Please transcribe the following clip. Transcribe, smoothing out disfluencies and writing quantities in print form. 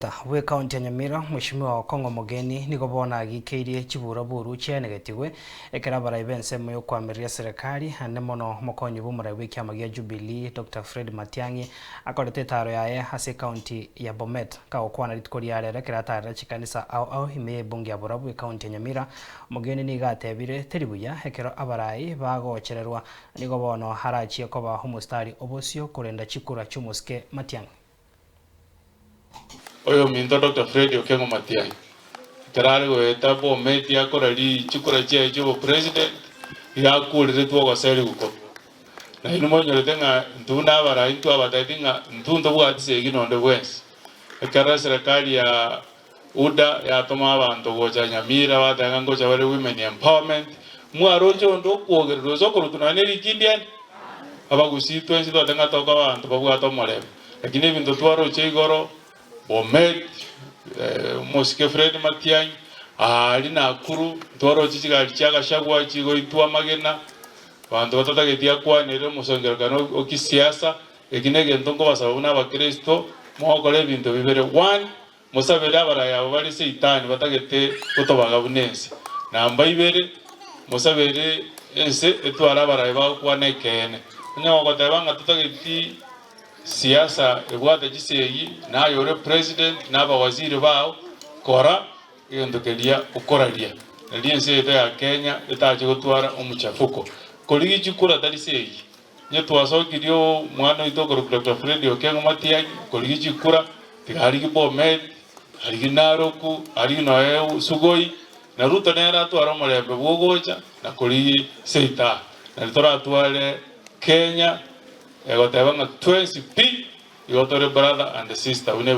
Bw'ekaunti ya Nyamira, Mweshimiwa Okong'o Mogeni nigo bono agikeirie chiburaburu chiaenegetigwe ekero abarai b'ensemo y'okoamereria eserekari ande mono omokonyi bw'omorai bw'ekiama gia Jubilee Doctor Fred Matiang'i akorete etaaro yaye ase ekaunti ya Bomet. Kagokwana rituko ria rero ekero atarera chikanisa ao ao ime y'ebunge ya Borabu ekaunti ya Nyamira, Mogeni nigo atebire teri buya ekero abarai bagochererwa nigo bono arachie koba omositari obosio korenda chikura chi'omosike Matiang'i. Oyominto Doctor Fred Okengo Matiang'i, ekero are goeta Bomet akora chikura chiaye chi'obopresident, iga akureretwe ogoserigwa korwa. Na inwe monyorete ng'a intwe buna abarai ntwabatebi ng'a intwe ntobwati segi nonde bwensi. Ekero eserekari ya UDA yatoma abanto gocha Nyamira bateba ng'a ngocha bare women empowerment, mwaroche onde okwogererwa gose okorutwa nonya ne rikindi ende? Abagusii twensi twateba ng'a tokoba abanto babwate omorembe. Lakini ebinto twaroche igoro, Bomet, omosike Fred Matiang'i, aria Nakuru, ntwaroche chigari chia Gachagua chigoitwa amagena, abanto batatageti akwanere omosongerekano o kisiasa, eki negento nkobasaba buna abakristo, mogokora ebinto bibere, one, mosabere abarai abo bare Seitani batagete gotobaga buna ense, namba ibere, mosabere ense etware abarai bagokwana ekeene. Onye gogoteba ng'a totageti Siasa ebwate chisegi, naye ore president na abawaziri bao, kora egento keria okoraria, nario ense yaito ya Kenya etache gotwara omochafuko. Korigia chikura tari segi. Onye twasokirie omwana oito okorokwa Doctor Fred Okengo Matiang'i korigia chikura, tiga arigie Bomet, arigie Narok, arigie noe Sugoi, na Ruto nere atware omorembe bwogocha na korigia seita. Nario toratware Kenya Egoteba ng'a twensi pi igo tore brother and sister buna.